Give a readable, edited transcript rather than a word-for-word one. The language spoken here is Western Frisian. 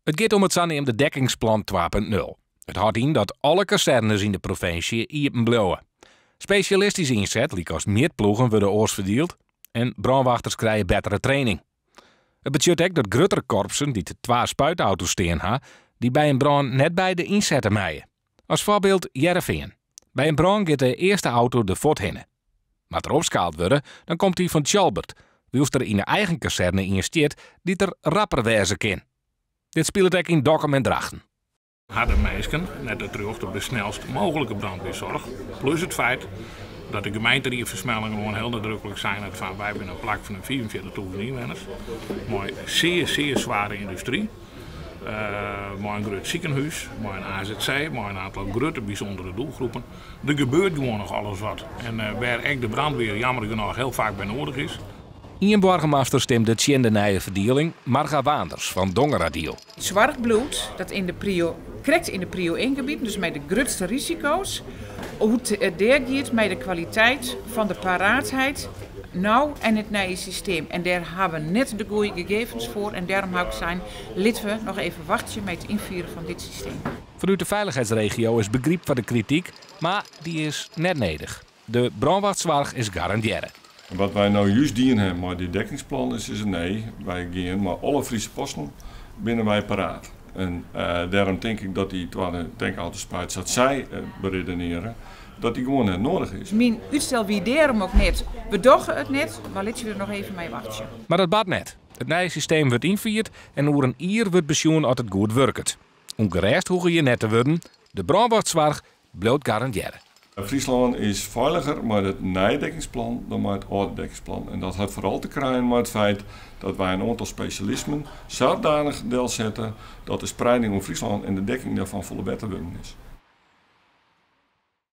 It giet om it saneamde dekkingsplan 2.0. It hâldt yn dat alle kazernes yn de provinsje iepen bliuwe. Spesjalistyske ynset, lykas mjitploegen, wurde oars ferdield en brânwachters krije bettere training. It betsjut ek dat gruttere korpsen dy't twa spuitauto's stean ha, dy by in brân net beide ynsette meie. As foarbyld Hearrenfean. By in brân giet de earste auto der fuort hinne. Moat der opskaald wurde, dan komt dy fan Tsjalbert, wylst der yn de eigen kazerne ien stiet dy't der rapper wêze kin. Dit spilet ek yn Dokkum en Drachten. Ha de minsken net it rjocht op de snelst mooglike brandweersoarch? Plus it feit dat de gemeenteried fan Smellingerlân hiel nadruklik sein hat fan wy binne in plak fan in 45.000 ynwenners mei sear, sear sware yndustry, mei in grut sikehûs, mei in AZC, mei in oantal grutte bysûndere doelgroepen. Der gebeurt gewoan noch alles wat en wêr ek de brandweer jammer genôch hiel faak by noadich is. Ien boargemaster stimde tsjin de nije ferdieling, Marga Waanders fan Dongeradiel. Soarch bliuwt dat yn de prio, krekt yn de prio 1-gebieten, dus mei de grutste risiko's, hoe't it dêr giet mei de kwaliteit fan de paraatheid no en it nije systeem. En dêr ha we net de goede gegevens foar en dêrom ha ik sein, litte we noch even wachtsje mei it ynfieren fan dit systeem. Fanút de feilichheidsregio is begryp foar de krityk, mar dy is net nedich. De brânwachtsoarch is garandearre. Wat wy no just dien ha mei dy dekkingsplan is sizze nee, wy gean mei alle Friese posten binne wy paraat. En dêrom tink ik dat dy twadde tankautospuit sa't sy beredenearje, dat dy gewoan net noadich is. Myn útstel wie dêrom ek net, we dogge it net, mar litte we der noch even mei wachtsje. Mar dat bart net. It nije systeem wurdt ynfierd en oer in jier wurdt besjoen oft it goed wurket. Ûngerêst hoege je net te wurden, de brânwachtsoarch bliuwt garandearre. Fryslân is feiliger mei it nije dekkingsplan dan mei it âlde dekkingsplan. En dat hat foaral te krijen mei it feit dat wy in oantal spesjalismen sadanich delsette dat de spreiding oer Fryslân en de dekking dêrfan folle better wurden is.